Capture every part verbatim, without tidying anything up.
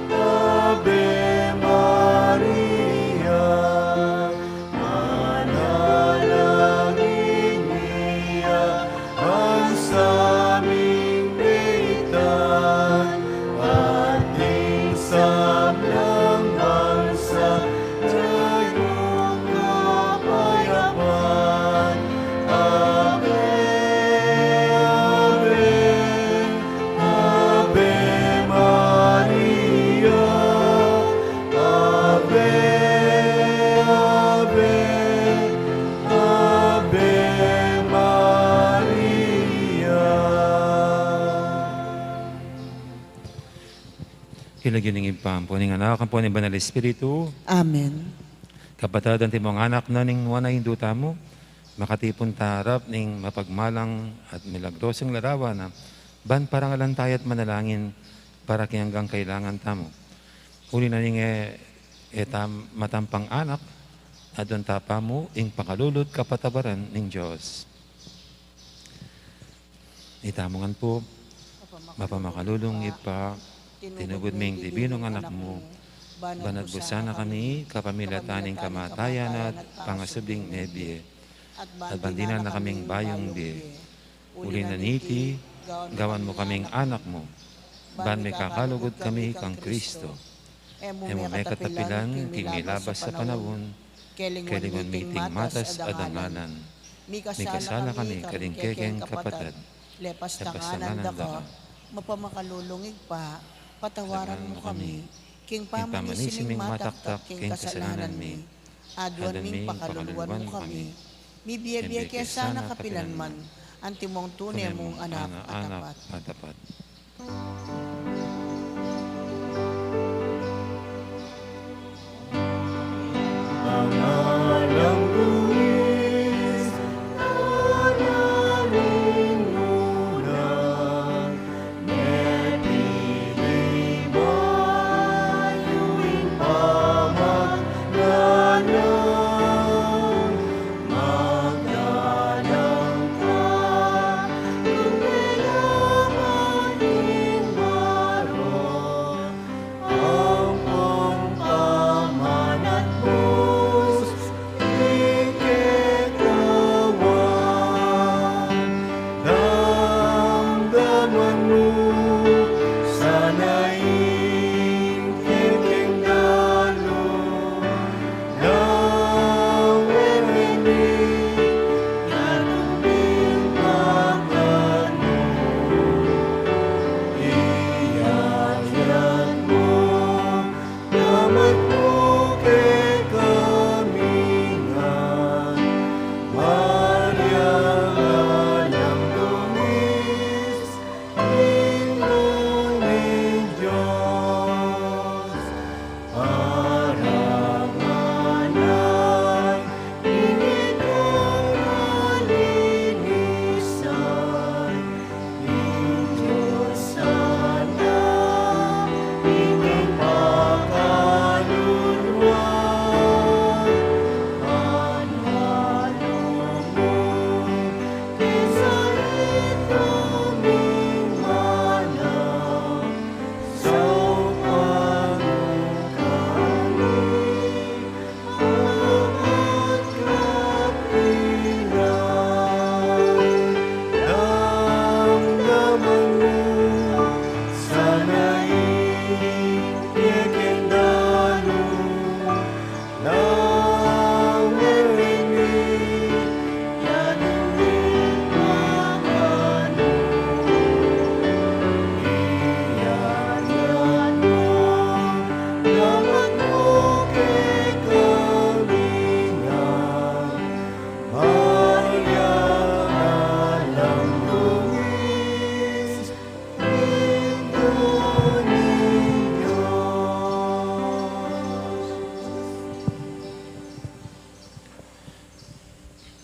Ave Maria, manalangin ya ban saming deta, at ding sablang bansa, dayung kapayapan. Ave, ave, Ave Maria, Ave, Ave, Ave Maria. King lagyu ning Ibpa, ampo ning Anak, ampo ning Banal Espiritu. Amen. Kapatad, antimong anak na ning nuan a Indu tamu, makatipun ta harap ning mapagmalang at milagrosung larawan na ban parangalan taya at manalangin para king anggang kailangan tamu. Uli na ning e, e ta matampang anak, aduan ta pamu ing pakalulu at kapatawaran ning Dios. Itamu ngan pu. Mapamakalulung Ibpa, tinubud me ing dibinung Anak mu, Banat busa na kami kapamilatan ning kamatayan at pangasubling mebie, at bandinan na kaming bayung bie. Uli na niti, gawan mu kaming anak mu, ban mikakalugud kami kang Kristo. E mu mekatapilan king milabas a panaun, kelingun mi iting matas a dangalan. Mikasala kami karing kekeng kapatad. Lepas tanganan da ka, mapamakalulung Ibpa, patawaran mu kami, king pamanisi ming mataktak king kasalanan mi, aduan ming pakaluluan mu kami, mibie-bie ke sana kapilanman, antimong tune mung anak a tapat.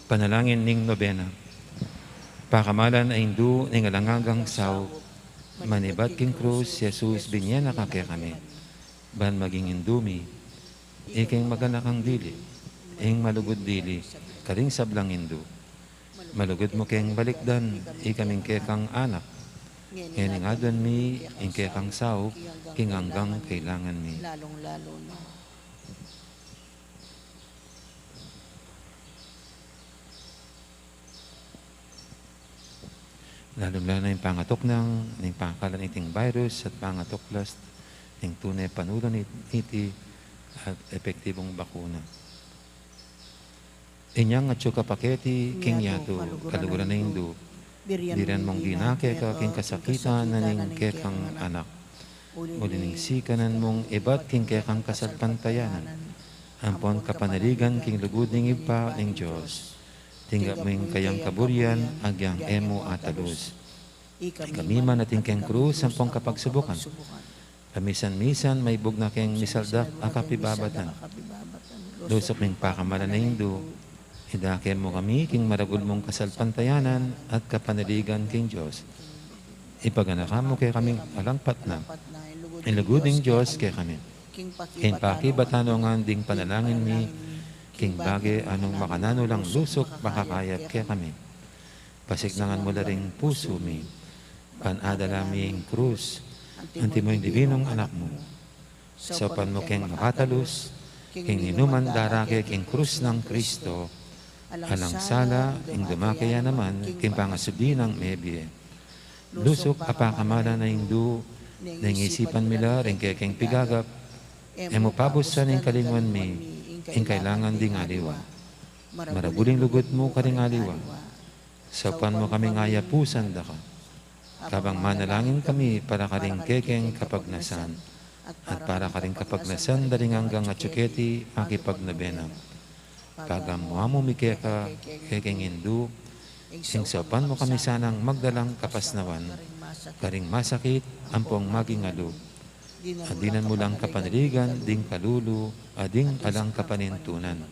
Panalangin ning nobena. Pakamalan a Indu ning alang anggang saup, manibat king krus i Jesus, binye na ka kekami, ban maging Indu mi, ikeng maganakang dili, ing malugud dili karing sablang indu. Malugud mu keng balikdan ikaming kekang anak, ngening aduan mi ing kekang saup king anggang kailangan mi. Lalung-lalu na Lalung-lalu na ing pangatuknang ning pangakalan iting virus at pangatuklas ning tune panulu ni-, niti at epektibung bakuna. Inyang atyu ka pa keti king yatu, kaluguran a Indu, birian mung ginake ka king kasakitan na ning kekang anak. Uli ning sikanan mung ibat king kekang kasalpantayanan, ampon kapanaligan king lugud ning Ibpa ning Dios. Tinggap mu ing kayang kaburian agyang e mu atalus. Ikami man atin keng krus ampong kapagsubukan, pamisan-misan maibug na keng misaldak a kapibabatan. Lusuk ming pakamalan a Indu, idake mu kami king maragul mung kasalpantayanan at kapanaligan king Dios. Ipaganaka mu kekaming alang patna ing lugud ning Dios kekami. King pakibatan no ngan ding panalangin mi, king bage a nung makananu lang lusuk makakayap kekami, pasiknangan mu la ring pusu mi, ban adala mi ing krus, antimo ing dibinung Anak mu. Saupan mu keng makatalus, king ninuman darake king krus nang Kristo, alang sala, ing dumake ya naman king pangasubli nang mebie. Lusuk a pakamalan a Indu, neng isipan mi la ring kekeng pigagap, e mu pabusan ing kalingwan mi, ing kailangan ding aliwa. Maragul ing lugud mu karing aliwa. Saupan mu kaming ayapusan da ka. Kabang manalangin kami para karing kekeng kapagnasan, at para karing kapagnasan da ring anggang atyu keti makipagnabenang. Pagamuan mu mi keka, kekeng Indu, ing saupan mu kami sanang magdalang kapasnawan karing masakit ampong maging alub. At dinan mu lang kapanaligan ding kalulu a ding alang kapanintunan.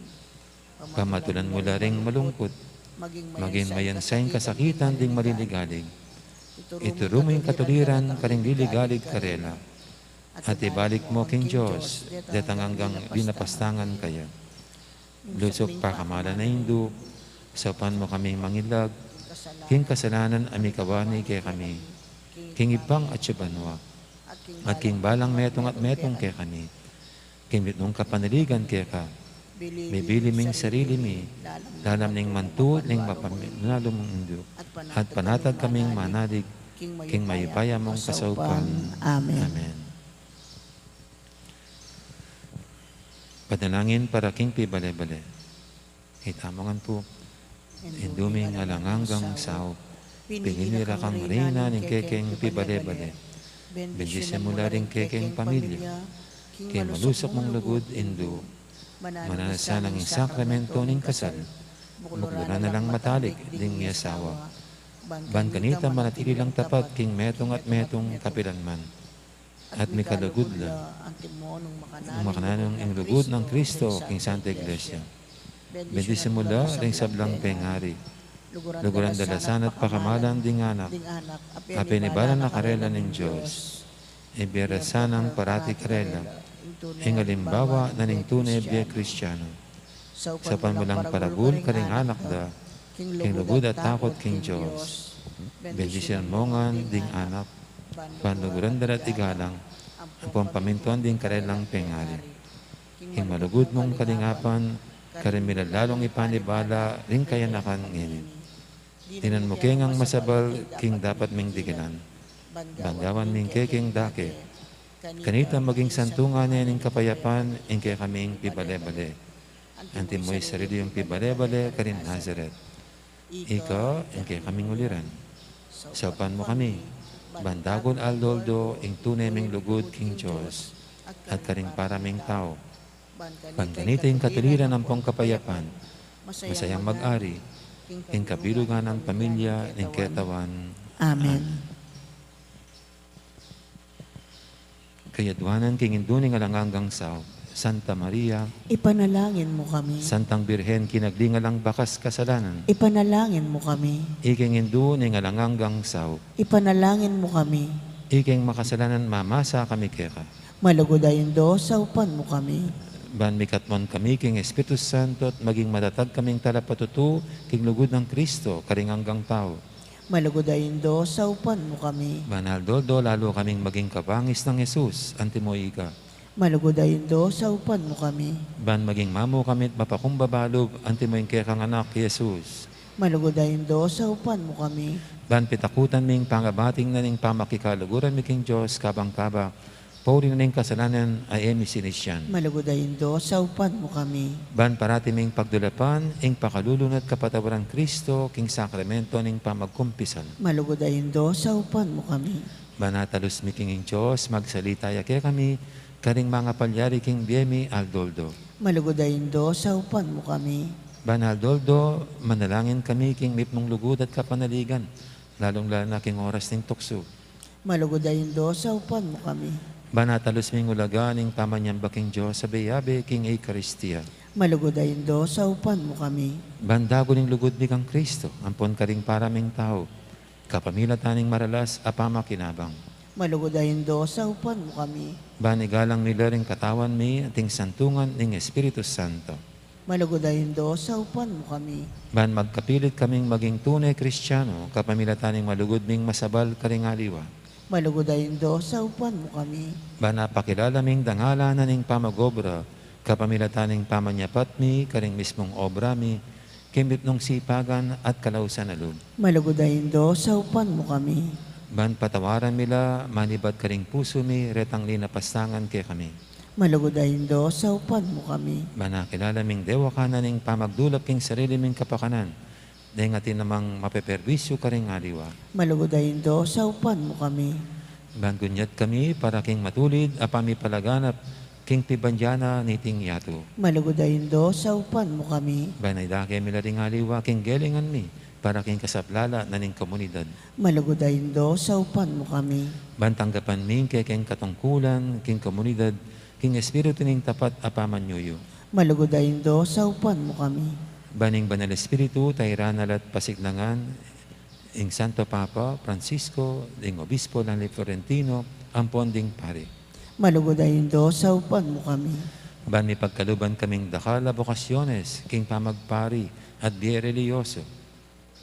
Pamatulan mu la ring malungkut, maging mayansa ing kasakitan ding maliligalig. Ituru mu ing katuliran karing liligalig karela. At ibalik mu king Dios detang anggang dinapastangan kaya. Lusuk pakamalan a Indu, saupan mu kaming mangilag king kasalanan a mikawani kekami king Ibpang atsu banua, at king balang metung at metung kekami. King mitmung kapanaligan keka, bibili ming sarili mi, lalam ning mantu ning mapaminalung Indu, at panatag kaming manalig king mayupaya mung kasaupan. Amen. Amen. Panalangin para king pibale-bale. Itamu ngan pu. Indu ming alang anggang saup, pinili ra kang reyna ning kekeng pibale-bale. Bendisyun mu la ring kekeng pamilya king malusuk mung lugud, Indu. Mananu sana ing sakramento ning kasal, mukdulan na lang matalik ding miasawa, ban kanita manatili lang tapat king metung at metung kapilan man. At mikalugud la, nung makananu ing lugud nang Kristo king Santa Iglesia. Bendisyun mu la ring sablang pengari. Luguran da la sana at pakamalan ding anak a penibalan na karela ning Dios. Ibie ra sanang parati karela ing alimbawa na ning tune bie Kristiano. Saupan mu lang parabul karing anak da king lugud at takut king Dios. Bendisyun mu ngan ding anak, ban luguran da la at igalang ampong pamintuan ding karelang pengari. King malugud mung kalingapan, karin mi la lalung ipanibala ring kayanakan ngeni. Dinan mu ke ngang masabal king dapat ming dikilan, ban gawan ming kekeng dake. Kanita maging santungan ne ning kapayapan ing kekaming pibale-bale. Antimo ing sarili yung pibale-bale karin Nazaret. Ika ing kekaming uliran. Saupan mu kami, ban dagul aldo-aldo ing tune ming lugud king Dios at karing para ming tau. Ban kanita ing katuliran ampong kapayapan, masayang mag-ari king kabilugan nang pamilya ning ketawan. Amen. Amen. Kayaduanan king Indu ning alang anggang saup, Santa Maria, ipanalangin mu kami. Santang Birhen kinagli ning alang bakas kasalanan, ipanalangin mu kami. Ikeng Indu ning alang anggang saup, ipanalangin mu kami. Ikeng makasalanan mamasa kami keka. Malugud a Indu, saupan mu kami. Ban mikatmon kami king Espiritu Santo at maging matatag kaming talapatutu king lugud nang Kristo karing anggang tau. Malugud a Indu, saupan mu kami. Ban aldo-aldo lalu kaming maging kabangis nang Jesus, antimo ika. Malugud a Indu, saupan mu kami. Ban maging mamu kami at mapakumbaba lub, antimo ing kekang Anak, Jesus. Malugud a Indu, saupan mu kami. Ban pitakutan ming pangabating na ning pamakikaluguran mi king Dios kabang-kabak, pauli na ning kasalanan a e mi sinisian. Malugud a Indu, saupan mu kami. Ban parati ming pagdulapan ing pakalulu na at kapatawaran Kristo king sakramento ning pamagkumpisal. Malugud a Indu, saupan mu kami. Ban atalus mi king Dios, magsalita ya kekami karing mangapalyari king bie mi aldo-aldo. Malugud a Indu, saupan mu kami. Ban aldo-aldo manalangin kami king mipnung lugud at kapanaligan, lalung-lalu na king oras ning tuksu. Malugud a Indu, saupan mu kami. Ban atalus ming ulaga ning pamanyamba king Dios a abe-abe king Eukaristia. Malugud a Indu, saupan mu kami. Ban dagul ing lugud mi kang Kristo ampon karing para ming tau, kapamilatan ning maralas a pamakinabang. Malugud a Indu, saupan mu kami. Ban igalang mi la ring katawan mi at ing santungan ning Espiritu Santo. Malugud a Indu, saupan mu kami. Ban magkapilit kaming maging tune Kristiano, kapamilatan ning malugud ming masabal karing aliwa. Malugud a Indu, saupan mu kami. Ban pakilala ming dangalan na ning pamag-obra, kapamilatan ning pamanyapat mi karing mismung obra mi, king mipnung sipagan at kalausan a lub. Malugud a Indu, saupan mu kami. Ban patawaran mi la manibat karing pusu mi retang linapastangan kekami. Malugud a Indu, saupan mu kami. Ban akilala ming dewakan na ning pamagdulap king sarili ming kapakanan, deng atin namang mapeperwisyu karing aliwa. Malugud a Indu, saupan mu kami. Ban gunyat kami para king matulid a pamipalaganap king pibandian na niting yatu. Malugud a Indu, saupan mu kami. Ban idake mi la ring aliwa king gelingan mi para king kasaplalan na ning komunidad. Malugud a Indu, saupan mu kami. Ban tanggapan mi ing kekeng katungkulan king komunidad, king espiritu ning tapat a pamanyuyu. Malugud a Indu, saupan mu kami. Ban ing Banal Espiritu tairan na la't pasiglangan ing Santo Papa Francisco, ding Obispo Daniel Florentino, ampon ding pari. Malugud a Indu, saupan mu kami. Ban mipagkaluban kaming dakal a bokasyones king pamagpari at bie relihiyoso.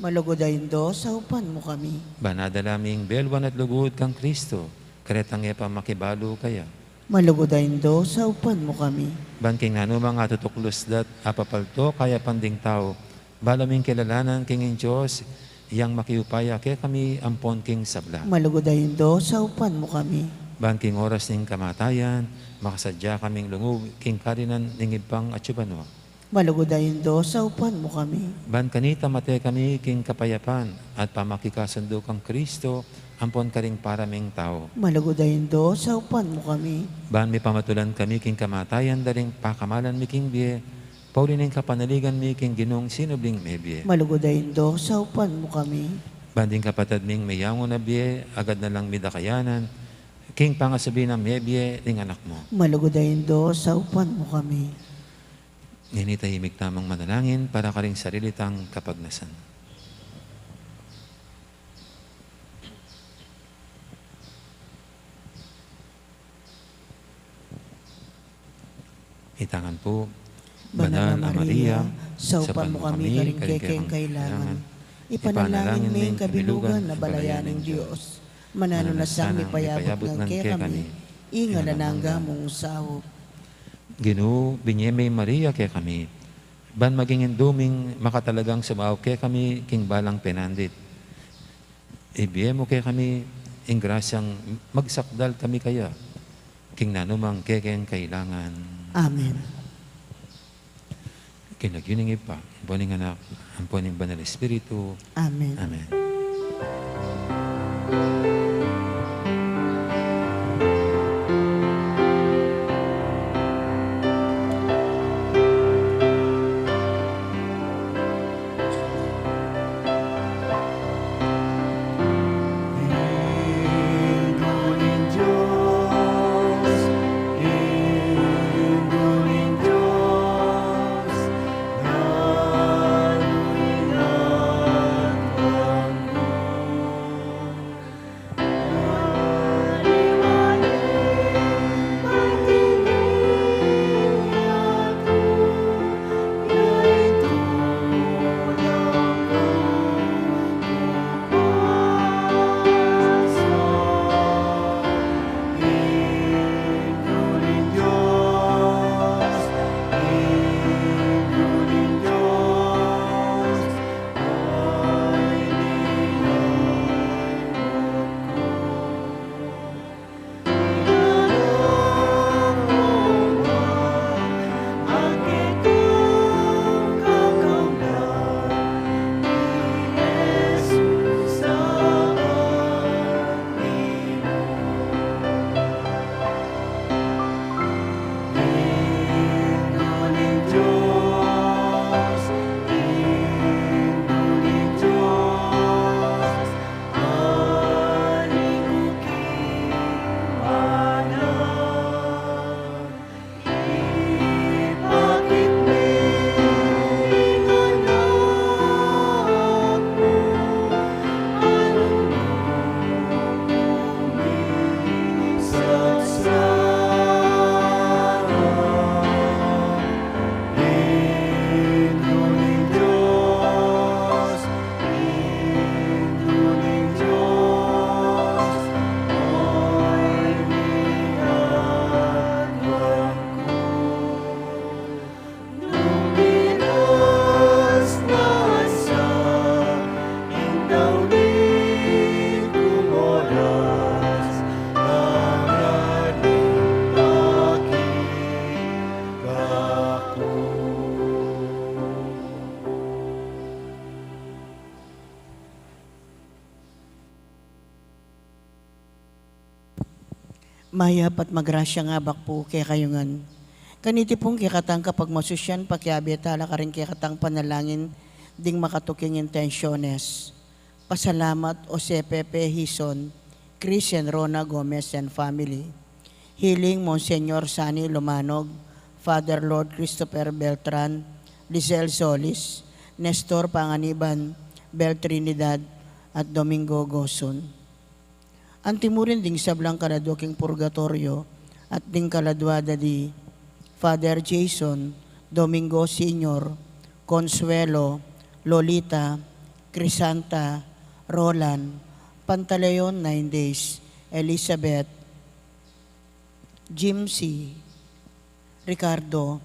Malugud a Indu, saupan mu kami. Ban adala ming belwan at lugud kang Kristo, karetang e pa makibalu kaya. Malugud a Indu, saupan mu kami. Ban king nanumang atutuklus da't apapalto kayapan ding tau, balu ming kilalanan king ing Dios, yang makiupaya kekami ampon king sabla. Malugud a Indu, saupan mu kami. Ban king oras ning kamatayan, makasadya kaming lungub king karinan ning Ibpang atsu banua. Malugud a Indu, saupan mu kami. Ban kanita mate kami king kapayapan at pamakikasundu kang Kristo, ampon karing para ming tau. Malugud a Indu, saupan mu kami. Ban mipamatulan kami king kamatayan da ring pakamalan mi king bie, pauli ning kapanaligan mi king Ginung sinubling mebie. Malugud a Indu, saupan mu kami. Ban ding kapatad ming meyangu na bie, agad na lang midakayanan king pangasubli nang mebie ning Anak mu. Malugud a Indu, saupan mu kami. Ngeni tahimik tamung manalangin para karing sarili tang kapagnasan. Itangan pu. Banal a Maria, saupan mu kami karing kekeng kailangan. Ipanalangin mi ing kabilugan a balayan ning Dios. Mananu na sang mipayabut ngan kekami ing alang angga mung saup. Ginu, binye me i Maria kekami, ban maging indu ming makatalagang sumaup kekami king balang penandit. Ibie mu kekami ing grasyang magsakdal kami kaya king nanumang kekeng kailangan. Amen. King lagyu ning Ibpa, ampo ning Anak, ampo ning Banal Espiritu. Amen. Amen. Mayap at magrasyang abak pu kekayu ngan. Kaniti pung kekatang kapagmasusyan, pakiabe tala karing kekatang panalangin ding makatuking intensyones. Pasalamat Jose Pepe Hizon, Chris and Rona Gomez and family. Healing Monsignor Sunny Lumanog, Father Lord Christopher Beltran, Lizelle Solis, Nestor Panganiban, Bel Trinidad, at Domingo Gosun. Anti mu rin ding sablang kaladua king purgatoryo at ding kaladua da di Father Jason, Domingo Senior, Consuelo, Lolita, Crisanta, Roland, Pantaleon, nine days, Elizabeth, Jimsy, Ricardo,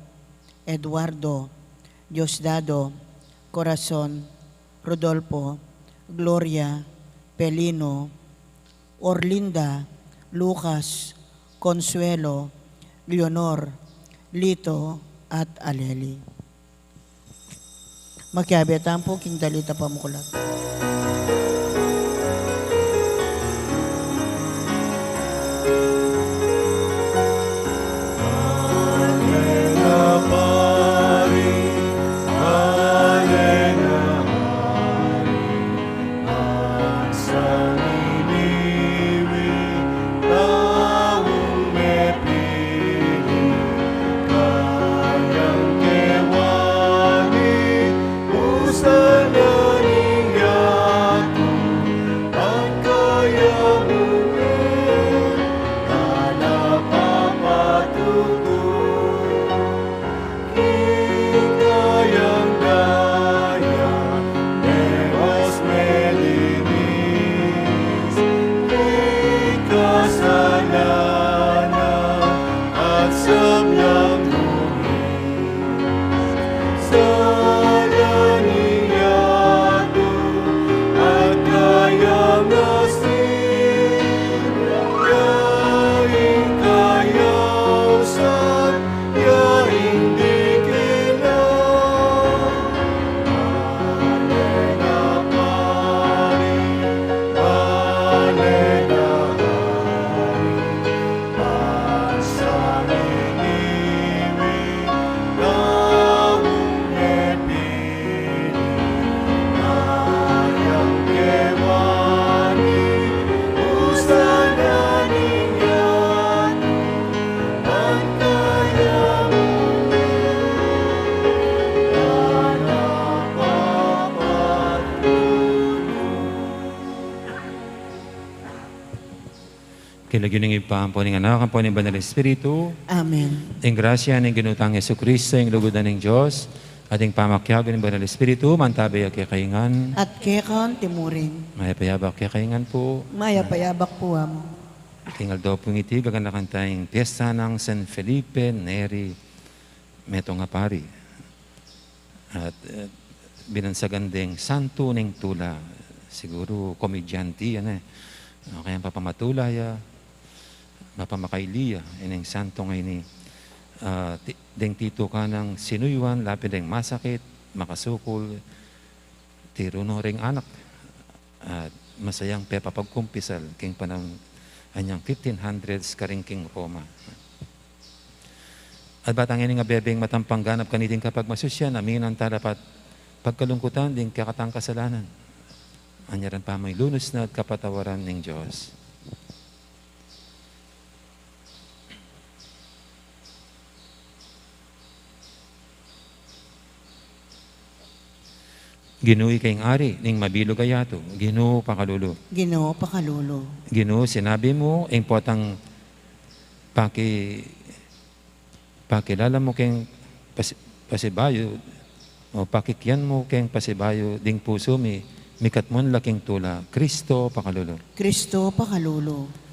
Eduardo, Diosdado, Corazon, Rodolfo, Gloria, Pelino, Orlinda, Lucas, Consuelo, Leonor, Lito, at Aleli. Makiabe tamu pu king dalit a pamuklat. King lagyu ning Ibpa, ampo ning Anak, ampo ning Banal Espiritu. Amen. Ing grasya ning Ginu tang Jesucristo, ing lugud na ning Dios, at ing pamakiabe ning Banal Espiritu, mantabi ya kekayu ngan. At keka anti mu rin. Mayap a yabak kekayu ngan pu. Mayap a yabak pu, Among. King aldo pung iti, gaganakan taya ing piesta nang San Felipe Neri, metung a pari. At, eh, binansagan deng santo ning tula. Siguru komedyante yan, eh. O kaya mapapamatula ya, mapamakaili ya ining santo ngeni. Ah, ti-, deng titukan nang sinuyuan, lapin deng masakit, makasukul, tiru no ring anak. At masayang pepapagkumpisal king panaun anyang fifteen hundreds karin king Roma. At ba tang ini nga bebeng matampang ganap kaniting kapagmasusyan, aminan tala pa at pagkalungkutan ding kekatang kasalanan. Anya rin pa may lunus na at kapatawaran ning Dios. Ginu, ika ing ari ning mabilug a yatu. Ginu, pakalulu. Ginu, pakalulu. Ginu, sinabi mu, ing potang paki-, pakilala mu keng pasi-, pasibayu, o pakikian mu keng pasibayu ding pusu mi, mikatmun la king tula. Kristo, pakalulu. Kristo, pakalulu.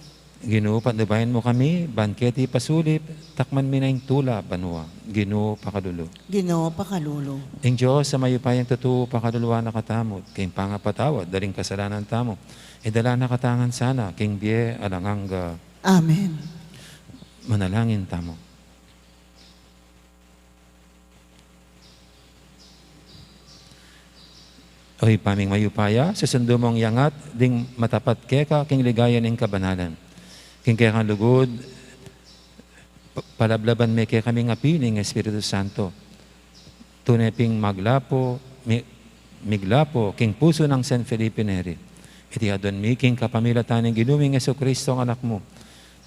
Ginu, patnubayan mu kami, ban keti pasulip, takman mi na ing tula banua. Ginu, pakalulu. Ginu, pakalulu. Ing Dios a mayupayang tutu, pakaluluan na katamu, king pangapatawad da ring kasalanan tamu, idala na katamu ngan sana king bie alang angga. Amen. Manalangin tamu. O Ibpa ming mayupaya, susundu mung iangat ding matapat keka king ligaya ning kabanalan. King kekang lugud, pa-, palablaban me kekami ning api ning Espiritu Santo. Tune ping maglapo, mi-, miglapo king pusu nang San Felipe Neri. Iti adwan mi king kapamilatan ning Ginu ming Jesucristo, Anak mu,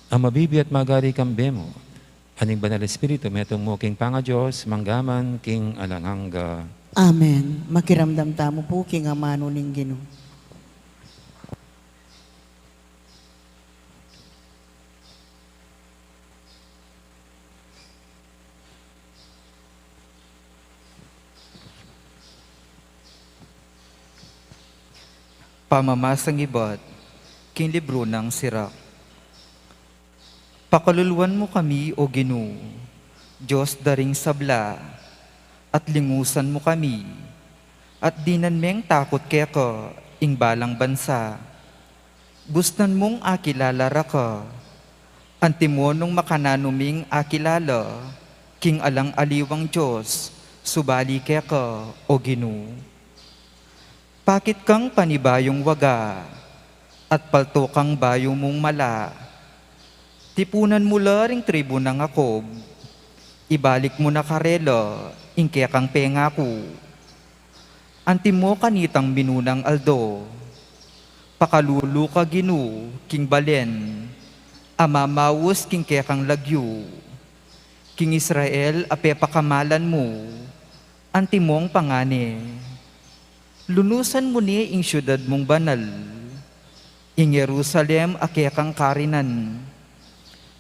a mabibie at magari kambe mu, at ning Banal Espiritu, metung mu king pangaDios, mangga man king alang angga. Amen. Makiramdam tamu pu king amanu ning Ginu. Pamamasang ibat king libru nang Sirak. Pakaluluan mu kami, O Ginu, Dios da ring sabla, at lingusan mu kami, at dinan meng takut keka ing balang bansa. Bustan mung akilala ra ka, antimo nung makananu ming akilala king alang aliwang dios, subali keka, O Ginu. Pakit kang panibayung waga, at palto kang bayu mung mala. Tipunan mu la ring tribu nang Jacob, ibalik mu na karela ing kekang pengaku. Antimo kanitang minunang aldo, pakalulu ka, Ginu, king balen a mamaus king kekang lagyu, king Israel a pepakamalan mu, antimong pangane. Lunusan mu ne ing siudad mung banal, ing Jerusalem a kekang karinan.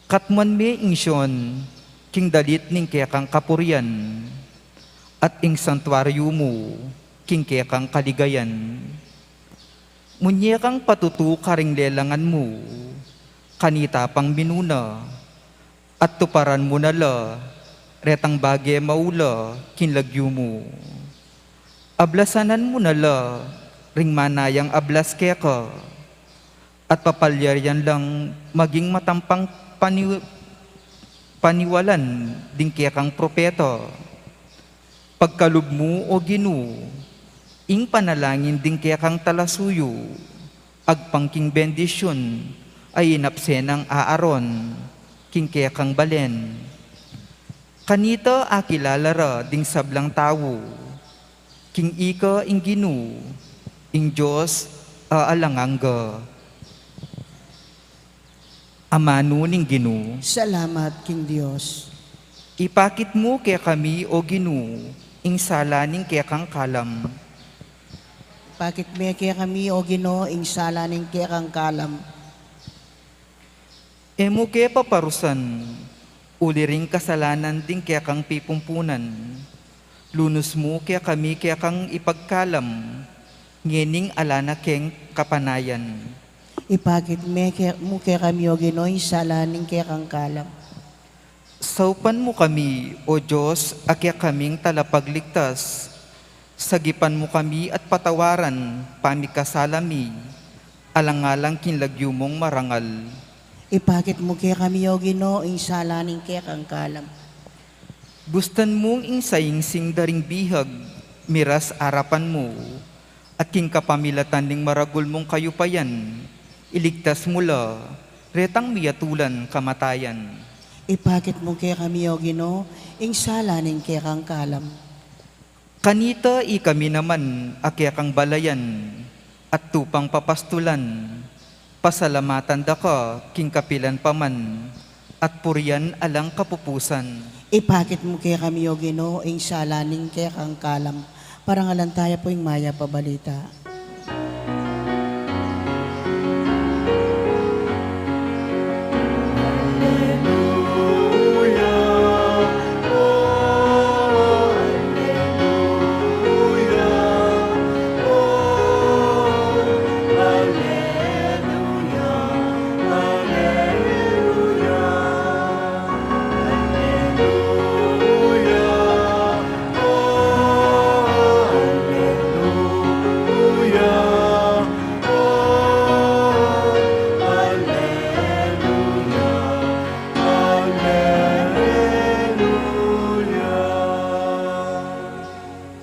Katmuan me ing Sion king dalit ning kekang kapurian, at ing santuaryu mu king kekang kaligayan. Munye kang patutu karing lelangan mu, kanita pang minuna, at tuparan mu na la retang bage maula king lagyu mu. Ablasanan mu na la ring manayang ablas keka, at papalyarian lang maging matampang pani-, paniwalan ding kekang propeta. Pagkalub mu, O Ginu, ing panalangin ding kekang talasuyu, agpang king bendisyun a inapse nang Aaron king kekang balen. Kanita akilala ra ding sablang tau, king ika ing Ginu, ing Dios a alang angga. Amanu ning Ginu. Salamat king Dios. Ipakit mu kekami, O Ginu, ing sala ning kekang kalam. Ipakit me kekami, O Ginu, ing sala ning kekang kalam. E mu ke paparusan uli ring kasalanan ding kekang pipumpunan. Lunus mu kekami kekang ipagkalam ngening ala na keng kapanayan. Ipakit me ke-, mu kekami, O Ginu, ing sala ning kekang kalam. Saupan mu kami, O Dios, a kekaming talapagligtas. Sagipan mu kami at patawaran pamikasala mi, alang-alang king lagyu mung marangal. Ipakit mu kekami, O Ginu, ing sala ning kekang kalam. Bustan mung ing saingsing da ring bihag miras arapan mu, at king kapamilatan ning maragul mung kayupayan, iligtas mu la retang miyatulan kamatayan. Ipakit mu kekami, O Ginu, ing sala ning kekang kalam. Kanita ikami naman a kekang balayan at tupang papastulan, pasalamatan da ka king kapilan pa man, at purian alang kapupusan. Ipakit mu kekami, O Ginu, ing sala ning kekang kalam. Parangalan taya pu ing mayap a balita.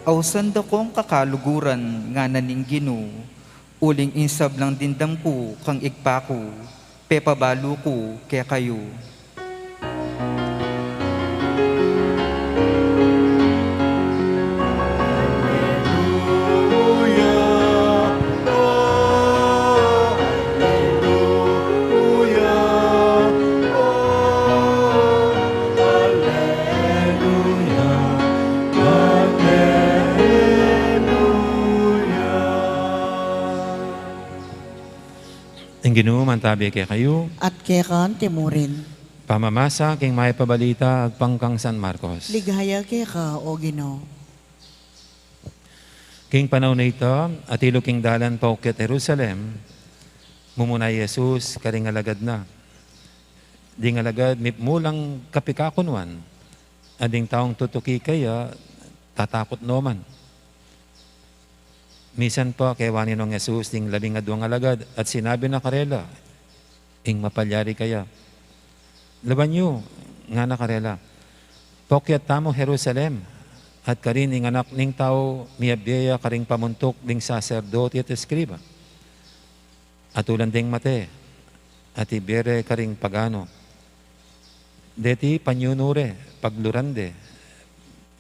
Ausan da kong kakaluguran, ngana ning Ginu, uling ing sablang dimdam ku kang Ibpa ku, Pepabalu ku kekayu. Ing Ginu mantabi kekayu. At keka antimurin. Pamamasa king Mayap a Balita agpang kang San Marcos. Ligaya keka, O Ginu. King panaun a ita, atilu king dalan paukyat Jerusalem, mumuna i Jesus karing alagad na. Ding alagad mipmulang kapikakunuan, at ding taung tutuki keya tatakut no man. Misan pa kewani nong Jesus ding labing aduang alagad at sinabi na karela, ing mapalyari kaya. Lawan yu, ngana karela, paukyat tamu Jerusalem, at karin ing Anak ning Tau miyabie ya karing pamuntuk ding saserdote at eskriba. Atulan deng mate, at ibie re karing paganu. Deti panyunu re, pagluran de,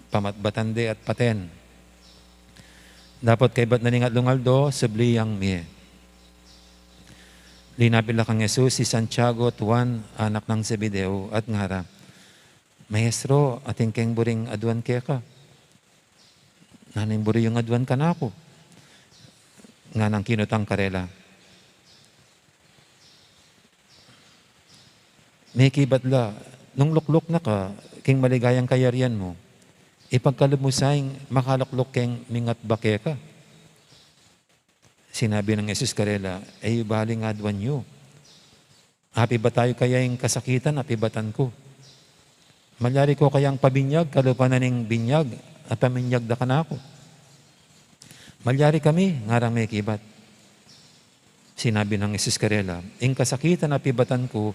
pamatbatan de at paten. Dapot kaybat na ning atlung aldo, subli yang mie. Linapit la kang Jesus i Santiago at Juan, anak nang Zebedeo, at ngara, Maestro, atin keng buring aduan keka. Nanu ing buri yung aduan kanaku? Nganang kinutang karela. Mekibat la, nung lukluk na ka king maligayang kayarian mu, ipagkalub mu sa ing makalukluk keng mingatba keka. Sinabi nang Jesus karela, E yu bali ing aduan yu. Apibata yu kaya ing kasakitan a pibatan ku? Malyari ko kayang pabinyag kalupa na ning binyag a paminyag da kanaku? Malyari kami, ngarang mekibat. Sinabi nang Jesus karela, Ing kasakitan a pibatan ku,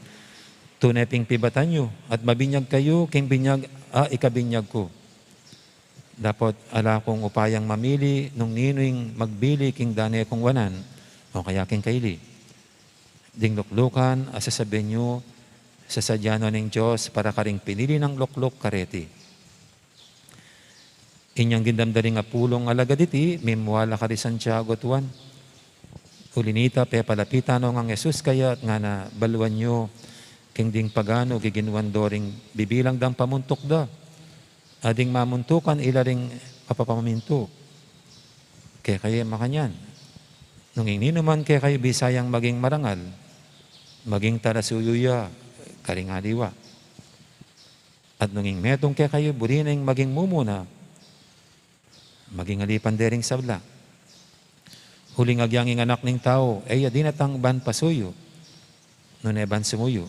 tune ping pibatan yu, at mabinyag kayu king binyag a ikabinyag ku. Dapot ala kung upayang mamili nung ninu ing magbili king dane kung wanan, o kaya king kaili. Ding luklukan a sasabian yu, sasadya no ning Dios para karing pinili nang lukluk kareti. Inyang gindam da ring apulung alagad iti, mimua la kari Santiago at Juan. Uli nita, pepalapitan no ngang Jesus kaya at ngana, Baluan yu, king ding paganu giginuan do ring bibilang dang pamuntuk da, a ding mamuntukan ila ring mapapamintu kekayu makanyan. Nung ing ninuman kekayu bisayang maging marangal, maging talasuyu ya karing aliwa. At nung ing metung kekayu buri neng maging mumuna, maging alipan de ring sabla. Uling agyang ing Anak ning Tau, e ya dinatang ban pasuyu, nune ban sumuyu,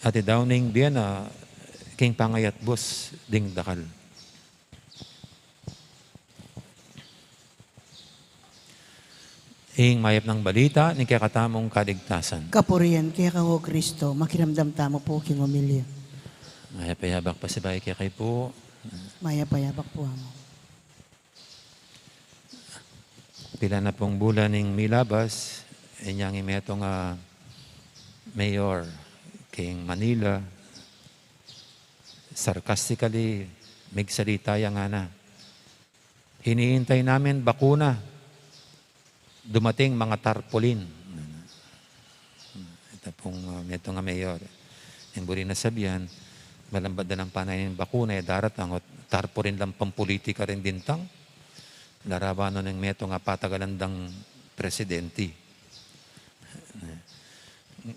at idaunan ing bie na king pangayatbus ding dakal. Ing mayap nang balita ning kekatamung kaligtasan. Kapurian keka, O Kristo. Makiramdam tamu pu king omilya. Mayap a yabak pasibayu kekayu pu. Mayap a yabak pu, Among. Pila na pung bulan ing milabas, inyang ing metung a mayor king Manila, sarcastically, migsalita ya, ngana, Hinihintay namin bakuna. Dumating mga tarpaulin. Ita pung, uh, metung a mayor. Ing buri na sabian, malambat da nang panayni ing bakuna, e daratang, ot tarpaulin lang pampulitika ring dintang. Larawan no ning metung a patagalan dang presidenti.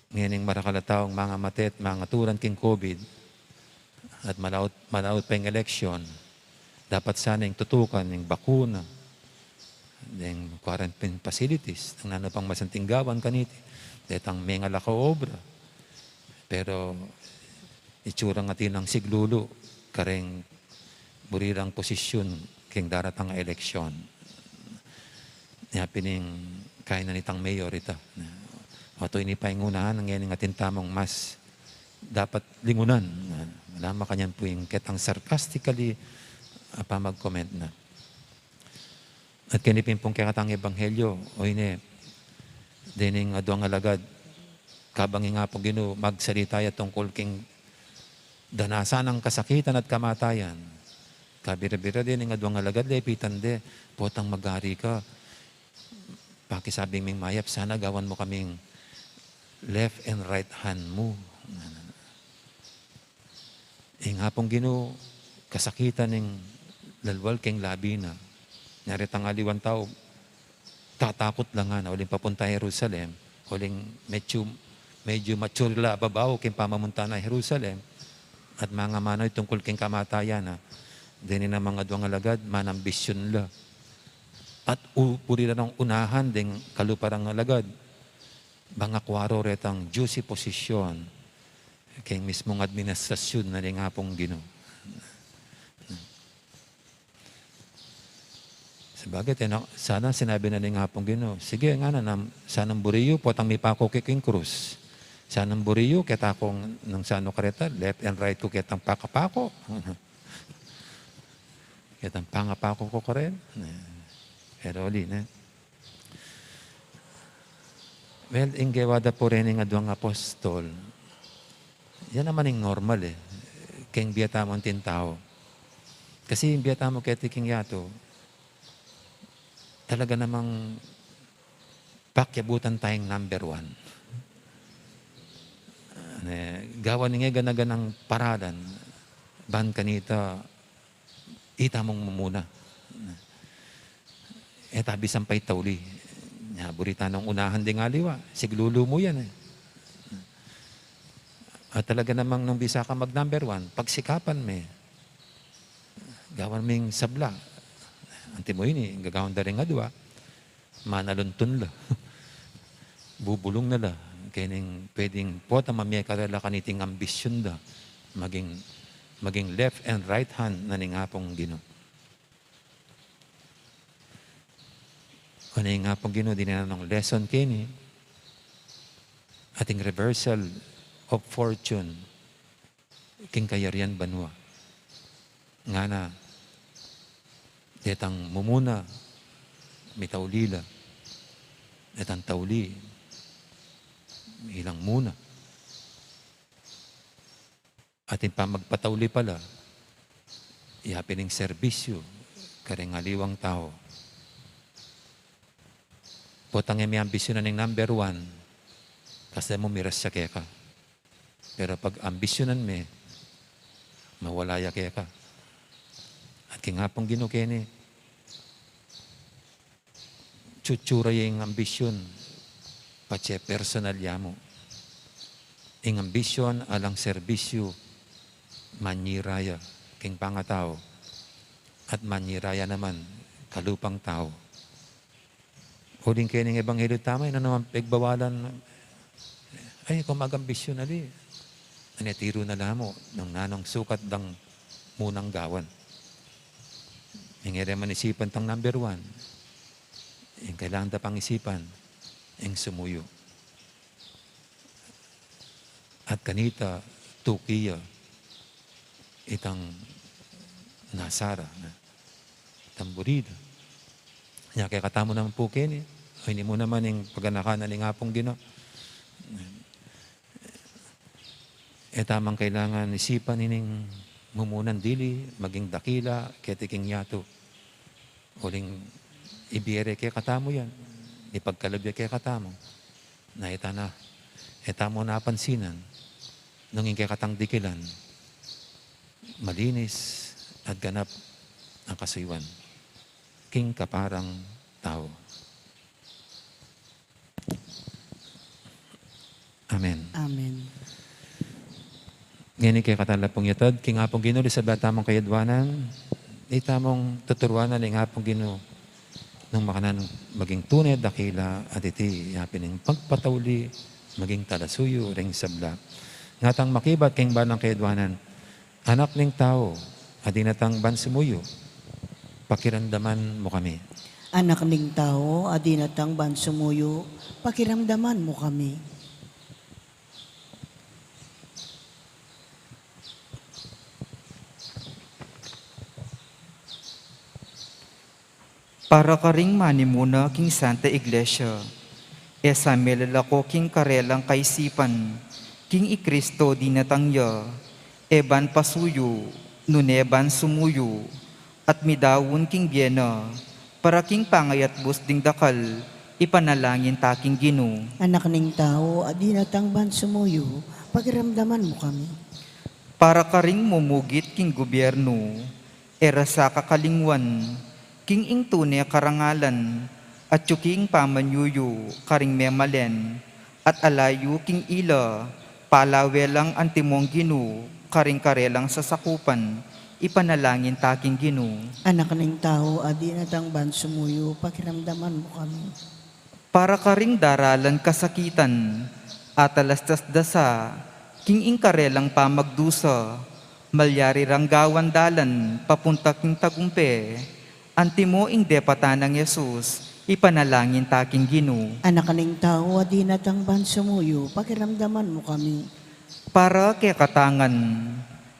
Ngening marakal a taung mangamate at mangaturan king COVID, at malaut, malaut pa ing eleksyon, dapat sana ing tutukan ing bakuna, ing quarantine facilities, ing nanu pang masanting gawan kaniti, detang mengal a kaobra. Pero itsurang atin nang siglulu kareng buri rang posisyun king daratang a eleksyon. Nya pin ing kainan itang mayor ita. Oto ini pa ing unahan, ngening atin tamung mas dapat lingunan. Ala, makanyan pu ing ketang sarcastically, apa, mag-comment na. At keni pin pung kekatang ebanghelyo, o ini, dening aduang alagad, Kabang ing Apung Ginu magsalita ya tungkul king danasan nang kasakitan at kamatayan, kabira-bira de ning aduang alagad, lepitan de, "Potang magari ka, pakisabi ming mayap, sana gawan mu kaming left and right hand mu." Ing Apung Ginu, kasakitan ning lalwal king labi na. Nyaring aliwang tau, tatakut la ngana, uling papunta Jerusalem, uling medyu, medyu mature la ababaw king pamamunta na Jerusalem, at mangamanaw tungkul king kamatayan na. Deni namang aduang alagad, manambisyun la. At u-, puri la nang unahan deng kalupa rang alagad. Bang akwaro retang juicy posisyon king mismung administrasyun na ning Apung Ginu. Sabagay, tena-, sana sinabi na ning Apung Ginu, "Sige, ngana, sanang buri yu, potang mipaku ke king krus. Sanang buri yu, keta kung nung sanu kareta, left and right ku ketang pakapaku. Ketang pangapaku ku karen." Pero uli na. Well, ing gewa da pu reng aduang apostol, yan naman ing normal e. Keng bie tamu anting tau. Kasi ing bie tamu keti king yatu, talaga namang pakiabutan tayang number one. Ne, gawan ing e gana-ganang paralan, ban kanita, ita mung mumuna. E ta bisang paitauli. Nya, buri ta nang unahan deng aliwa. Siglulu mu yan e. At talaga namang nung bisa ka mag number one, pagsikapan me. Gawan ming sabla. Antimo ini, gagawan da reng adua. Manaluntun la. Bubulung na la. Keni ing pwedeng pota mamie karela kaniting ambisyun da. Maging, maging left and right hand na ning Apung Ginu. Keni ing Apung Ginu, dinan nang lesson keni. Ating reversal of fortune. King kayarian banua. Ngana, detang mumuna, mitauli la. Detang tauli, ilang muna. Ating pamagpatauli pala, yapin ing serbisyu kareng aliwang tau. Potang e me ambisyunan ing number one, kasi mu miras ya keka. Pero pag ambisyunan me, mawala ya keka. At king Apung Ginu keni, chuchura ya ing ambisyun, patse personal ya mu. Ing ambisyun alang serbisyu, manyira ya king pangatau, at manyira ya naman kalupang tau. Uling keni ing ebanghelyu tamu, e na naman pegbawalan, ay, kung magambisyun ali. Ane tiru na la mu, nung nanung sukat dang munang gawan. Ing e re man isipan tang number one, ing kailangan da pang isipan, ing sumuyu. At kanita, tuki ya itang nasara, na itang buri da. Nya kekatamu naman pu keni, o ini mu naman ing paganakan na ning Apung Ginu. E ta mang kailangan isipan ining mumunan dili maging dakila keti king yatu. Uling ibie re kekatamu yan, ipagkalub ya kekatamu. Na e ta na, e ta mu na apansinan, nung ing kekatang dikilan, malinis at ganap a kasuyuan king kaparang tau. Amen. Amen. Ngeni kekatang lapung yatad king Apung Ginu, ing sabla tamung kayadwanan, itamung tuturuan na ning Apung Ginu, nung makananu maging tune dakila, at iti yapin ing pagpatauli maging talasuyu ring sabla. Ngatang makibat king balang kayadwanan, Anak ning tau, adi na tang ban sumuyu, pakiramdaman mu kami. Anak ning tau, adi na tang ban sumuyu, pakiramdaman mu kami. Para karing manimuna king Santa Iglesia, E sa melalako king karelang kaisipan, king i Kristo dinatang ya, e ban pasuyu, nune ban sumuyu, at midaun king bie na, para king pangayatbus ding dakal, ipanalangin ta king Ginu. Anak ning tau, a dinatang ban sumuyu, pakiramdaman mu kami. Para karing mumugit king gubyernu, e ra sa kakalingwan, king ing tune karangalan, atyu king pamanyuyu, karing memalen, at ala yu king ila, palawe lang antimong Ginu, karing karelang sasakupan, ipanalangin ta king Ginu. Anak ning tau, a dinatang ban sumuyu, pakiramdaman mu kami. Para karing daralan kasakitan, atalastas da sa, king ing karelang pamagdusa, malyari rang gawan dalan, papunta king tagumpe, antimo ing depatan nang Jesus, ipanalangin ta king Ginu. Anak ning tau, a dinatang ban sumuyu, pakiramdaman mu kami. Para kekatang ngan,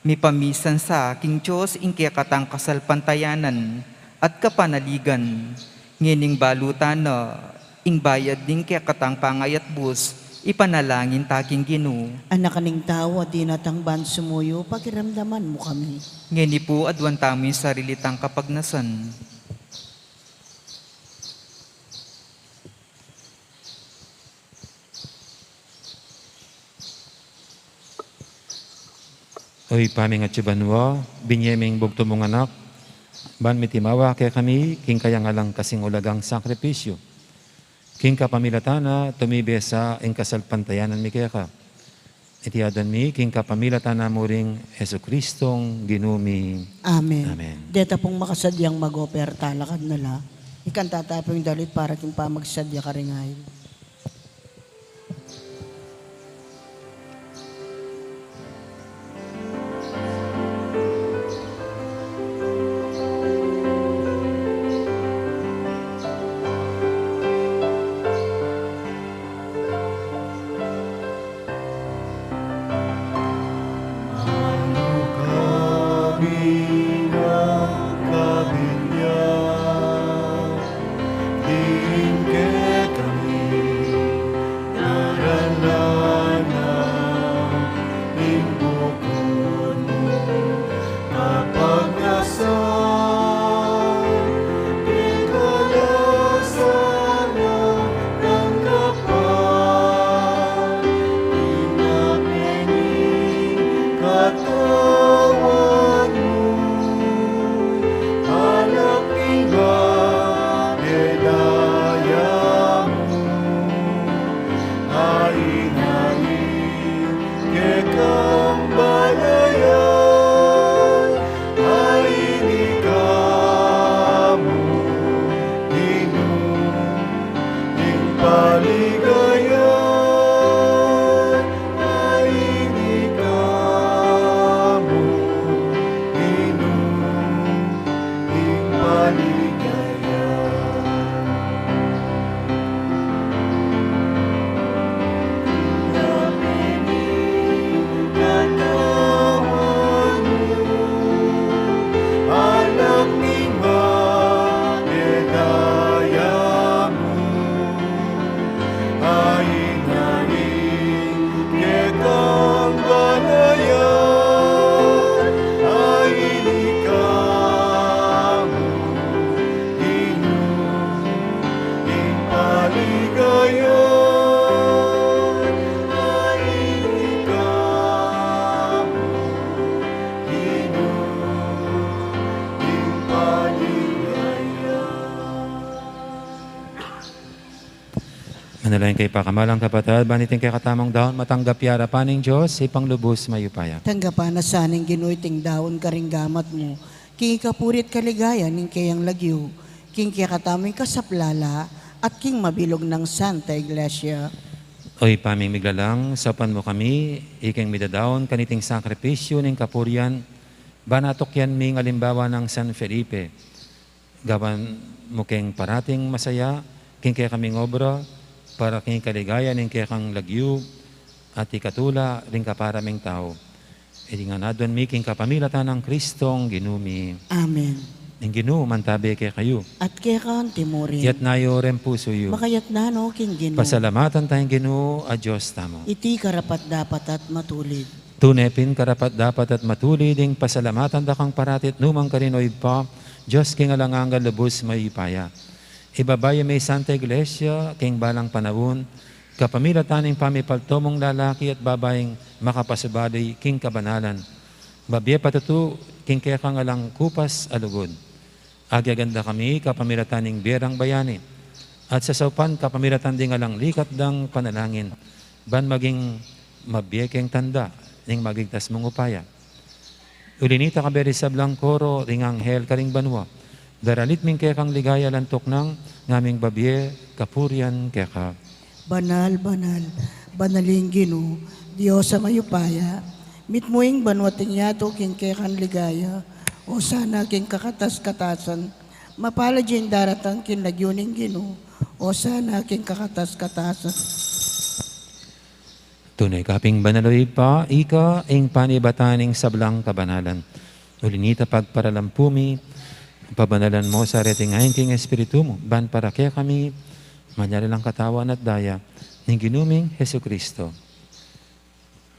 mipamisan sa king Dios ing kekatang kasalpantayanan at kapanaligan, ngening balu ta na, ing bayad ning kekatang pangayatbus, ipanalangin ta king Ginu. Anak ning tau, a dinatang ban sumuyu, pakiramdaman mu kami. Ngeni pu, aduan tamu ing sarili tang kapagnasan. O Ibpa mi a atsu banua, binie ming bugtung mung Anak, ban mitimawa kekami, king kayang alang kasing ulagang sakripisyu. King kapamilatan na, tumibe sa ing kasalpantayanan mi keka. Iti aduan mi, king kapamilatan na mu ring Jesucristong Ginu mi. Amen. Amen. Deta pung makasadyang mag-offer, talakad na la. Ikanta ta pu ing dalit para king pamagsadya karing ain. Manalangin kayu, pakamalan kung kapatad, ban iting kekatamung daun matanggap ya arapan ning Dios, Ibpang lubus mayupaya. Tanggapan na sa ning Ginu iting daun karing gamat mu, king ikapuri at kaligayan ning keyang lagyu, king kekatamung ikasaplala, at king mabilug nang Santa Iglesia. O Ibpa ming miglalang, saupan mu kami, ikeng midadaun kaniting sakripisyu ning kapurian, ban atukyan ming alimbawa nang San Felipe. Gawan mu keng parating masaya king kekaming obra, para king kaligayan ning kekang lagyu, at ikatula ring kapara ming tau. Iti ngan aduan mi king kapamilatan nang Kristong Ginu mi. Amen. Ing Ginu mantabe kekayu. At keka anti mu rin. Iyatas yu ring pusu yu. Makayatas no king Ginu. Pasalamatan taya ing Ginu a Dios tamu. Iti karapat-dapat at matulid. Tune pin karapat-dapat at matulid ing pasalamatan da kang parati at nu man karin, o Ibpa, Dios king alang angga, lubus mayupaya. Ibaba yu ing Santa Iglesia king balang panaun, kapamilatan ning pamipalto mung lalaki at babaing makapasubali king kabanalan, babie patutu king kekang alang kupas a lugud. Agyang da kami kapamilatan ning bie rang bayani, at sasaupan kapamilatan ding alang likat dang panalangin, ban maging mabie keng tanda ning maligtas mung upaya. Uli nita, kayabe ring sablang koro ring anghel karing banua, daralit mi ing kekang ligaya alang tuknang, ngaming babie kapurian keka. Banal, banal, banal ing Ginu, Dios a mayupaya. Mitmu ing banua at ing yatu king kekang ligaya. Osana king kakatas-katasan. Mapalad ya ing daratang king lagyu ning Ginu. Osana king kakatas-katasan. Tune ka pin banal, o Ibpa, ika ing panibatan ning sablang kabanalan. Uli nita, pagparalampu mi, pabanalan mu sa reting ain king Espiritu mu, ban para kekami, manyari lang katawan at daya ning Ginu ming Jesucristo.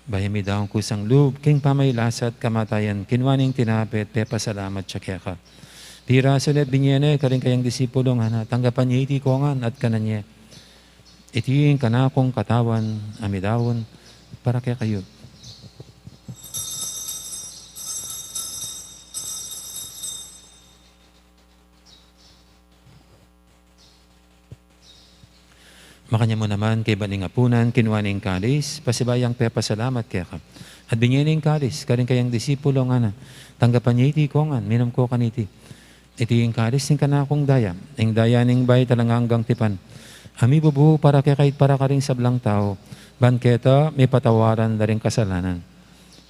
Bayu mi daun kusang lub king pamagkasakit at kamatayan, kinua ne ing tinape at pepasalamat ya keka. Pirasu ne at binie ne karing kayang disipulung ngana, tanggapan ye iti kongan at kanan ye. Iti ing kanakung katawan a midaun para kekayu. Makanyan mu naman, kaybat ning apunan, kinua ne ing kalis, pasibayu yang pepasalamat keka. At binie ne ing kalis karing kayang disipulung ngana, tanggapan ye iti kongan, minum ko kaniti. Iti ing kalis ning kanakung daya, ing daya ning bayu at alang anggang tipan, a mibubu para kekayu at para karing sablang tau, ban keta mipatawaran la ring kasalanan.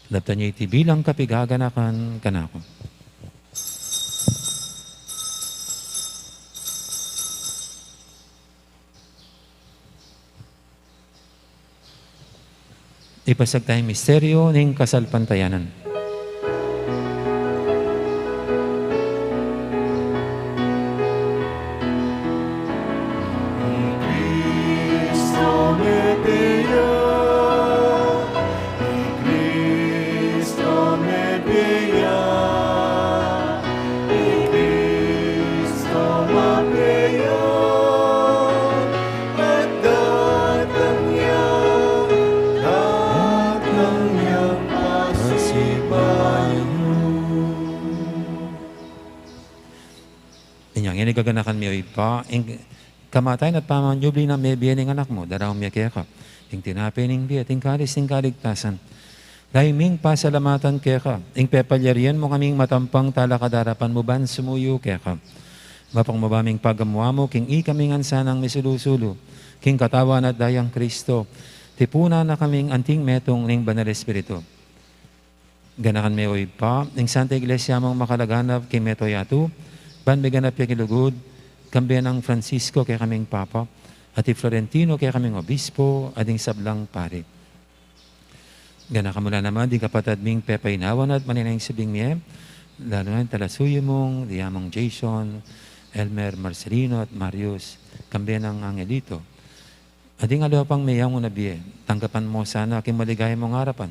Daptan ye iti bilang kapaganakan kanaku. Ipasiag taya ing misteryu ning kasalpantayanan. I Kristo mete ya, i Kristo mete ya, i Kristo mete ya, at datang ya, datang ya pasibayu. Inyang ini gaganakan mi, o Ibpa, ing kamatayan at pamanyubli nang mebie ning Anak mu, daraun mi keka ing tinape ning bie at ing kalis ning kaligtasan. Dayun ming pasalamatan keka ing pepalyarian mu kaming matampang talakad king arapan mu ban sumuyu keka. Mapagmabaming pagamu-amu king ikaming ansanang misulu-sulu king katawan at dayang Kristo, tipunan na kaming anting metung ning Banal Espiritu. Ganakan me, o Ibpa, ing Santa Iglesia mung makalaganap king mabilug a yatu, ban miganap ya king lugud, kambe nang Francisco kekaming Papa, at i Florentino kekaming Obispo, at ding sablang pari. Ganakan mu la naman ding kapatad ming pepainawan at manenaya king subling mie, lalu na ing talasuyu mung, ding Among Jason, Elmer, Marcelino, at Marius, kambe nang Angelito. At ding aliwa pang meyaun a bie, tanggapan mu sana king maligaya mung arapan.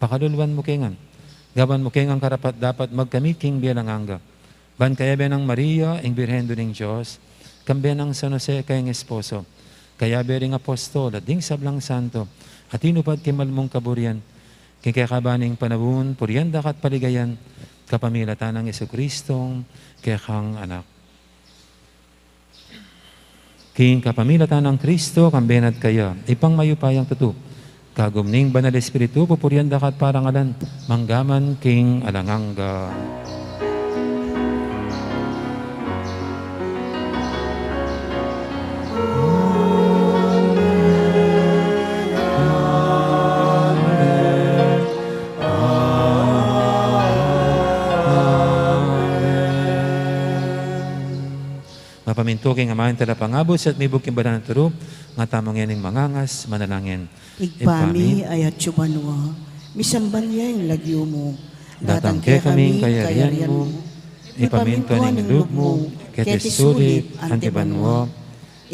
Pakaluluan mu ke ngan. Gawan mu ke ngan karapat-dapat magkamit king bie alang angga. Ban kayabe nang Maria, ing Birhen Indu ning Dios, kambe nang San Jose kayang esposo, kayabe ring apostol, at ding sablang santo a tinupad king mal mung kaburian, king kekaban ning panaun, purian da ka at paligayan, kapamilatan nang Jesucristong kekang Anak. King kapamilatan nang Kristo, kambe na at kaya, Ibpang mayupayang tutu, kagum ning Banal Espiritu, pupurian da ka at parangalan, mangga man king alang angga. Mapamintu king Ama ing Talapangabus at mibug king banal a turu, nga tamu ngening mangangas, manalangin. Ibpa mi, atsu ka banua, misamban ya ing lagyu mu. Datang kekami ing kayarian mu. Ipamintuan ing lub mu keti sulip anti banua.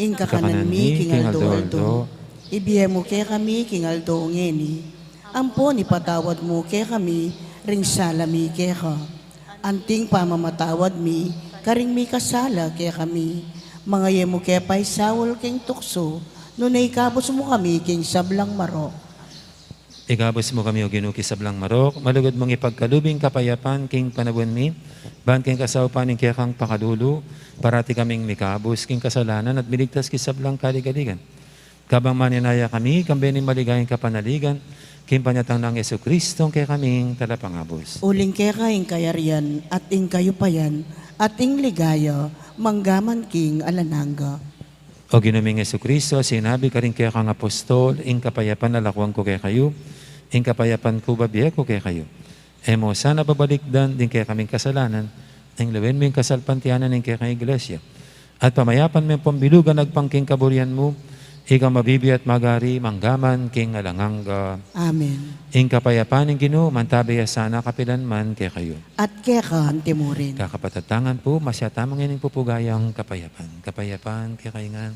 Ing kakanan mi king aldo-aldo ibie mu kekami king aldo ngeni. Ampon ipatawad mu kekami ring sala mi keka, anting pamamatawad mi karing mikasala kekami. Manga e mu ke paisaul king tuksu, nune ikabus mu kami king sablang marok. Ikabus mu kami, O Ginu, king sablang marok, malugud mung ipagkalub ing kapayapan king panaun mi, ban king kasaupan ning kekang pakalulu, parati kaming mikabus king kasalanan at miligtas king sablang kaligaligan. Kabang manenaya kami, kambe ning maligayang kapanaligan, king panyatang nang Jesucristo, kekaming talapangabus. Uling keka ing kayarian, at ing kayupayan, at ing ligaya, manggaman king alang angga. O Ginu ming Jesucristo, sinabi karing kekang apostol, ing kapayapan lalakuan ku kekayu, ing kapayapan ku bibie ku kekayu. E mu sana babalikdan ding kekaming kasalanan, ing lawen mu ing kasalpantayanan ning kekang Iglesia. At pamayapan me ampong bilugan agpang king kaburian mu, ika mabibie at magari, manggaman king alang angga. Amen. Ing kapayapan ning Ginu, mantabi ya sana kapilan man kekayu. At keka anti murin. Kakapatad, tangan pu, masyat tamu ngening pupugayang kapayapan. Kapayapan kekayu ngan.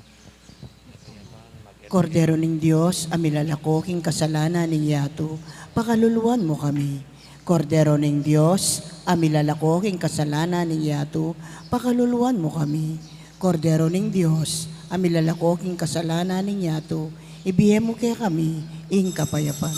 Kordero ning Dios, a milalako king kasalanan ning yatu, pakaluluan mu kami. Kordero ning Dios, a milalako king kasalanan ning yatu, pakaluluan mu kami. Kordero ning Dios, a milalako king kasalanan ning yatu, ibie mu kekami ing kapayapan.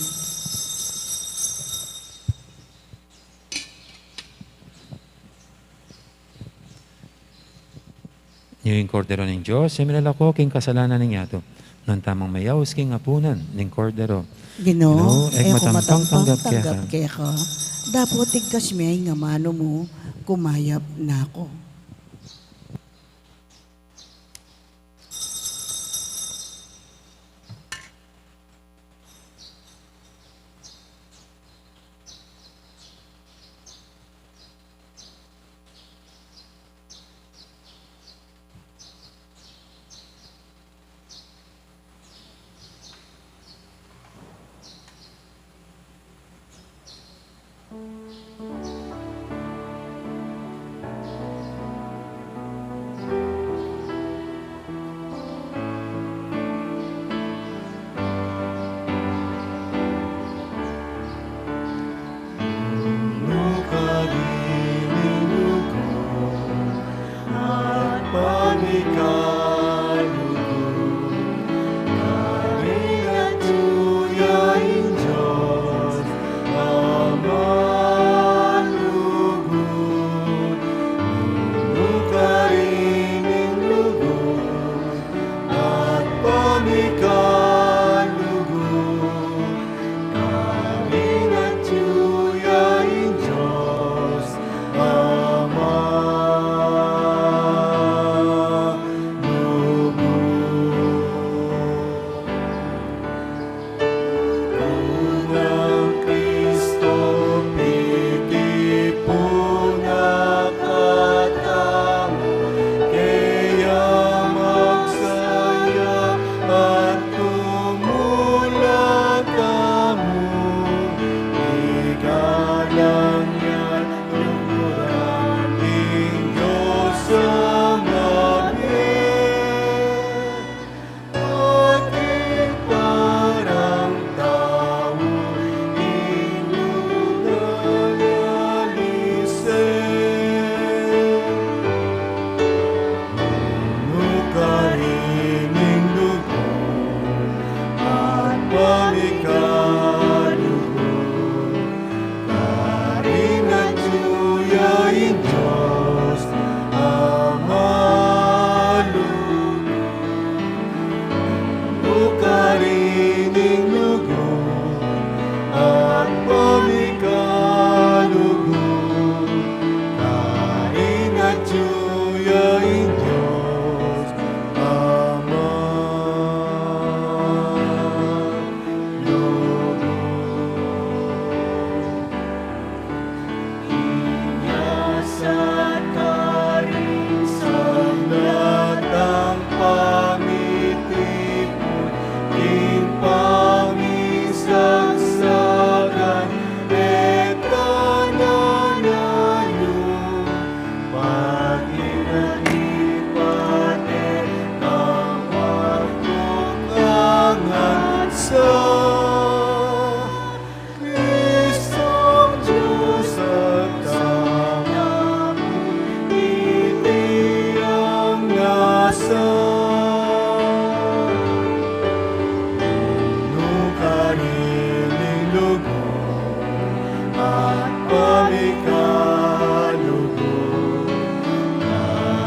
Ini ing Kordero ning Dios, a milalako king kasalanan ning yatu. Nuan tamung mayaus king apunan ning Kordero. Ginu, Ginu, e ku matampang tanggap keka. Dapot igkas me ing amanu mu, kumayap na ku.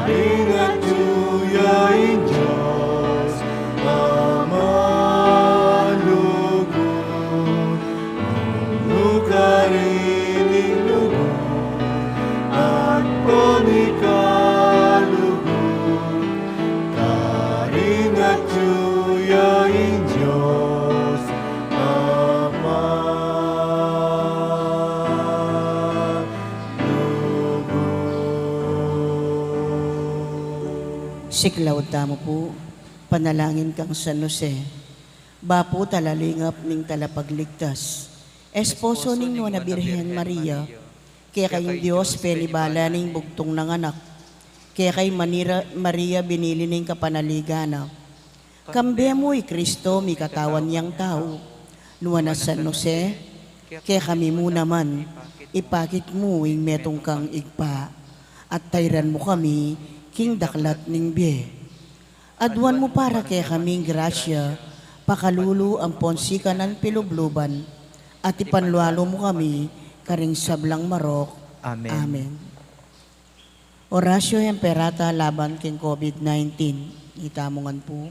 Ingat yu ya ing Dios a malugud, lukarin ing lugud at pamikalugud. Karingat yu ya ing Dios a malugud. Siklaud tamu pu. Panalangin kang San Jose, bapu talalingap ning talapagligtas, esposo ning Nuan a Birhen Maria. Keka ing Dios penibala ne ing bugtung nang anak. Keka i Manira-, Maria binili ne ing kapanaligan na. Kambe mu i Kristo mikatawan yang tau. Nuan a San Jose, kekami mu naman, ipakit mu ing metung kang Ibpa, at tairan mu kami king daklat ning bie. Aduan mu para kekami ing grasya, pakalulu ampon sikanan pilubluban, at ipanlualu mu kami karing sablang marok. Amen. Amen. Oratio Imperata laban king COVID nineteen. Itamu ngan pu.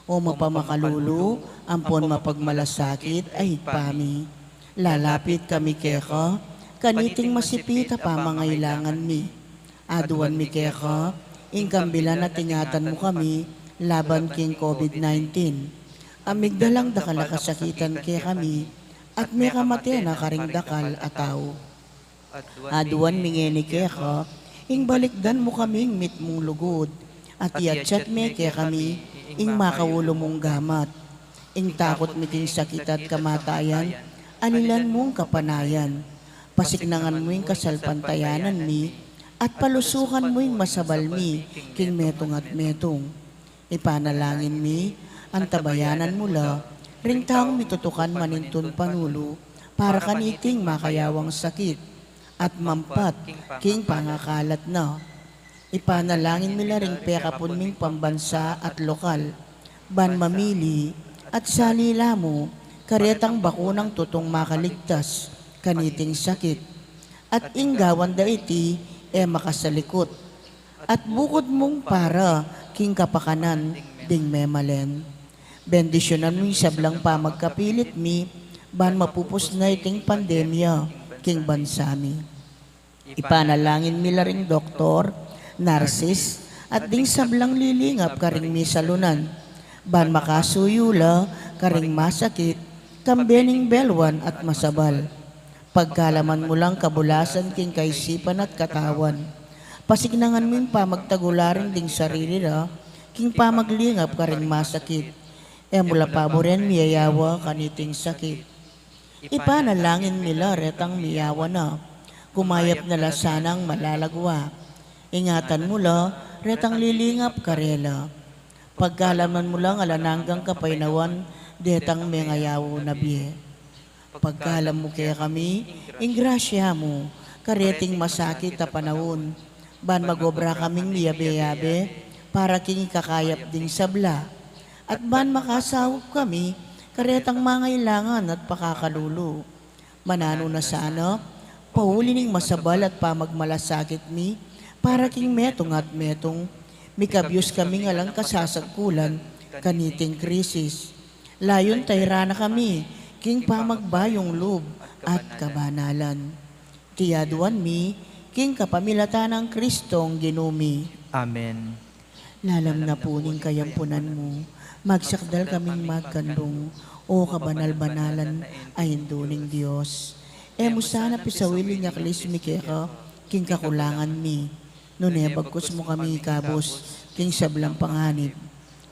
O mapamakalulu ampon mapagmalasakit a Ibpa mi, lalapit kami keka kaniting masipit a pamangailangan mi. Aduan mi keka ing kambilan at ingatan mu kami laban king COVID nineteen. A migdalang dakal a kasakitan kekami at mekamate na karing dakal a tau. Aduan mi ngeni keka ing balikdan mu kaming mitmung lugud, at iatsat me kekami ing makaulu mung gamat. Ing takut mi king sakit at kamatayan, alilan mung kapanayan. Pasiknangan mu ing kasalpantayanan mi, at palusukan mu ing masabal mi king metung at metung. Ipanalangin mi, antabayanan mu la ring taung mitutukan manintun panulu para kaniting makayawang sakit at mampat king pangakalat na. Ipanalangin mi la ring pekapun ming pambansa at lokal, ban mamili at salila mu karetang bakunang tutung makaligtas kaniting sakit, at ing gawan da iti e makasalikut. At bukud mung para king kapakanan ding memalen. Bendisyunan mu ing sablang pamagkapilit mi, ban mapupus na iting pandemya king bansa mi. Ipanalangin mi la ring doktor, narsis, at ding sablang lilingap karing misalunan, ban makasuyu la karing masakit, kambe ning belwan at masabal. Pagkalaman mu lang kabulasan king kaisipan at katawan. Pasiknangan mu ing pamagtagularing ding sarili ra king pamaglingap karing masakit. E mu la paburen miyayawa kaniting sakit. Ipanalangin mi la retang miyawa na. Kumayap na la sanang malalagwa. Ingatan mu la retang lilingap karela. Pagkalaman mu lang alang anggang kapaynawan detang mengayaw na bie. Pagkalam mu kekami ing grasya mu kareting masakit a panaun, ban magobra kaming miyabe-yabe para king ikakayap ding sabla, at ban makasaup kami karetang mangailangan at pakakalulu. Mananu na sana, pauli ning masabal at pamagmalasakit mi para king metung at metung, mikabyus kaming alang kasasagkulan kaniting krisis. Layun tairan na kami king pamagbayung lub at kabanalan. Iti aduan mi king kapamilatan nang Kristong Ginu mi. Amen. Lalam na pu ning kayampunan mu, magsakdal kaming magkanlung, O kabanal-banalan a Indu ning Dios. E mu sana pisawil ing aklis mi keka king kakulangan mi, nune bagkus mu kami ikabus king sablang panganib,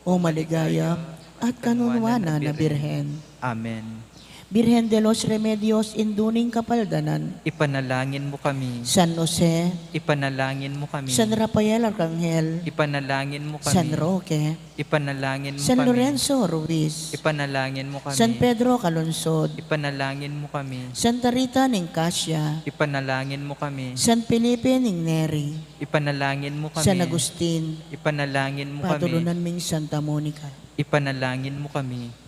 O maligaya at kanunuanan a Birhen. Amen. Birhen de los Remedios, Indu ning Kapaldanan. Ipanalangin mu kami. San Jose. Ipanalangin mu kami. San Rafael Arcangel. Ipanalangin mu kami. San Roque. Ipanalangin mu kami. San Lorenzo Ruiz. Ipanalangin mu kami. San Pedro Calungsod. Ipanalangin mu kami. Santa Rita ning Cascia. Ipanalangin mu kami. San Felipe ning Neri. Ipanalangin mu kami. San Agustin. Ipanalangin mu kami. Patulunan ming Santa Monica. Ipanalangin mu kami.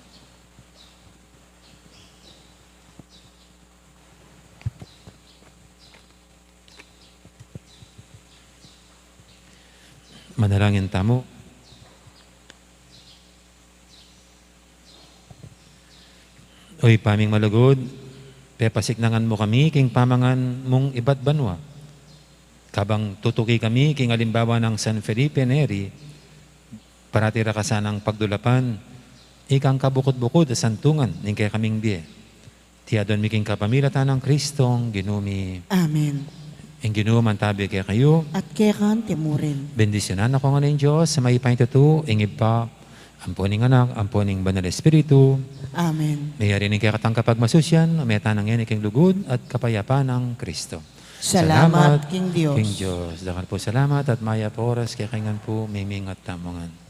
Manalangin tamu. O Ibpa ming malugud, pepasiknangan mu kami king pamangan mung ibat banua. Kabang tutuki kami king alimbawa nang San Felipe Neri, parati ra ka sanang pagdulapan, ikang kabukud-bukud a santungan ning kekaming bie. Iti adwan mi king kapamilatan nang Kristong Ginu mi. Amen. Ing Ginu mantabi kekayu. At keka naman murin. Bendisyunan na kayu ngan ning Dios a mayupaya king tutu, ing Ibpa, ampo ning Anak, ampo ning Banal Espiritu. Amen. Mayari ning kekatang kapagmasusian, mete na ngeni king lugud at kapayapan nang Kristo. Salamat king Dios. King Dios. Dakal pu salamat at mayap a oras kekayu ngan pu, mimingat tamu ngan.